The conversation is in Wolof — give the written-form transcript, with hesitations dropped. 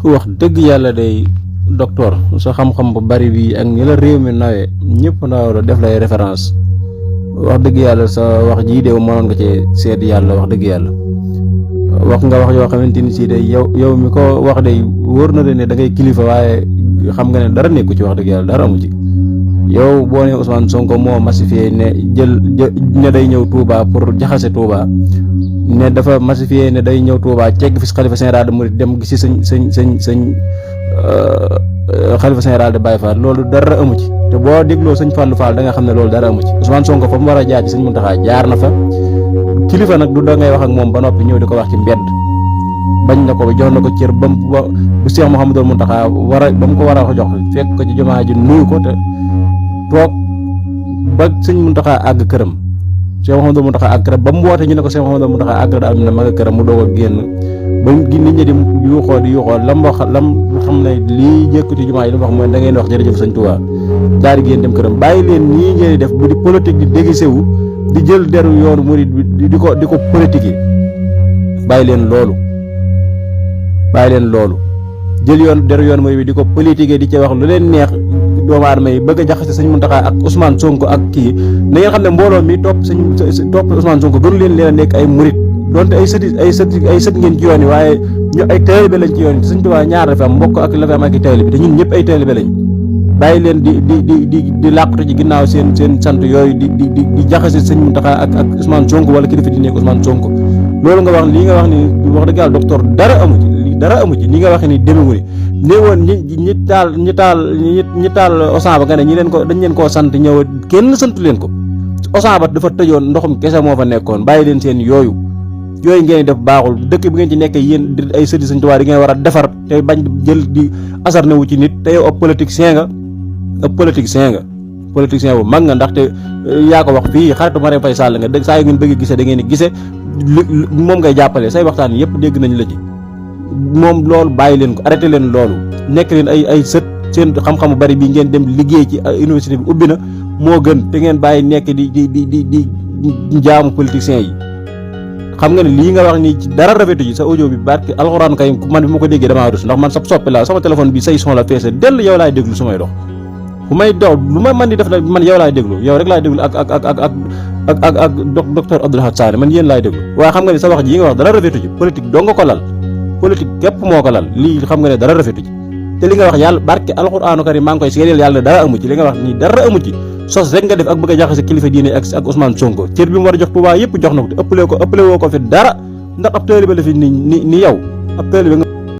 wax dëgg yàlla day docteur sa xam-xam bu bari bi ak ni la réew mi nawee ñëpp ndaw def lay référence wax dëgg yàlla sa wax jii de mënoon nga cee seet yàlla wax dëgg yàlla wax nga wax yoo xamante ni si day yow mi ko wax day wóor na ne da ngay kilifa waaye xam nga ne dara nekku ci wax dëgg yàlla dara amu ci yow boo ne Ousmane Sonko moo massifié ne ne day ñëw Touba pour jaxase Touba ne dafa massifié ne day ñëw Touba cegg fi xalifa général de Mouride dem gisi sëñ xalifa général de Baye Fall loolu dara amu ci te boo dégloo sëñ Fallou Fall da nga xam ne loolu dara amu ci Ousmane Sonko fa mu war a jaar ci sëñ Mountakha jaar na fa kilifa nag du da ngay wax ak moom ba noppi ñëw di ko wax ci mbedd bañ na ko ba jox na ko cër ba bu Cheikh Mouhamadou Mountakha ba mu ko war a jox fekk ko ci jumaa ji nuyu ko te toog ba sëñ Mountakha àgg këram Cheikh Mouhamadou Mountakha àgg këram ba mu woote ñu ne ko Cheikh Mouhamadou Mountakha àgg daal na ma nga këram mu doog a génn ba nit ñi di yuuxoo lam xam ne lii jëkku ci jumaa yi li mu wax mooy da ngeen wax jërëjëf sëñ Touba daal di génn dem këram bàyyi leen nii ngeen di def bu di politique di déguisé wu di jël deru yoonu murid bi di ko politique yi bàyyi leen loolu jël deru yoonu murid bi di ko politique di ci wax lu leen neex doomu aadama yi bëgg a jaxase sëñ Mountakha ak Ousmane Sonko ak kii na ngeen xam ne mbooloo mi topp Ousmane Sonko gënu leen a nekk ay murid donte ay sët ngeen ci yoon yi waaye ñu ay taalibe lañ ci yoon yi sëñ Tuubaa ñaar la fi am mbokk ak la fi am ak i taalibe te ñun ñëpp ay taalibe lañ bàyyi leen di làqatu ci ginnaaw seen sant yooyu di jaxase sëñ Mountakha ak Ousmane Sonko wala kilifa di nekk Ousmane Sonko loolu nga wax lii nga wax ni wax dëgg yàlla docteur dara amu ci ni nga waxee ni demewu ni nee woon ñi taal Osan ba nga ne dañ leen koo sant ñëw kenn sant leen ko Osan ba dafa tëjoon ndoxum kese moo fa nekkoon bàyyi leen seen yooyu ngeen def baaxul dëkk bi ngeen ci nekkee yéen ay sëdi Sëñ Tuubaa di ngeen war a defar te bañ jël di asarne wu ci nit te yow ab politicien bu mag nga ndaxte yaa ko wax fii xaritu Marème Faye Sall nga dëgg saa yu ngeen bëgg gisee da ngeen di gisee moom ngay jàppale say waxtaan yëpp dégg nañ la ci moom loolu bàyyi leen ko arrêté leen loolu nekk leen ay sët seen xam-xamu bari bi ngeen dem liggéey ci université bi ubbi na moo gën te ngeen bàyyi nekk di jaamu politiciens yi xam nga ne lii nga wax ni ci dara rafetu ji sa audio bi barke alxuraan kay man bi ma ko déggee damaa rus ndax man sab soppi laa sama téléphone bi say son la feese dell yow laay déglu su may dox fu may dox lu ma man di def la man yow laay déglu yow rek laay déglu ak docteur Abdou Lahad Sané man yéen laay déglu waaye xam nga ne sa wax ji yi nga wax dara rafetu ji politique doo nga ko lal politique képp moo ko lal lii xam nga ne dara rafetu ci te li nga wax yàlla barke alxuraanu karim maa ngi koy seedeel yàlla dara amu ci li nga wax nii dara amu ci sos rek nga def ak bëgg a jaxase kilifa diine ak Ousmane Sonko cër bi mu war a jox Touba yëpp jox na ko te ëppale woo ko fi dara ndax ab taalibe la fi ni yow ab taalibe nga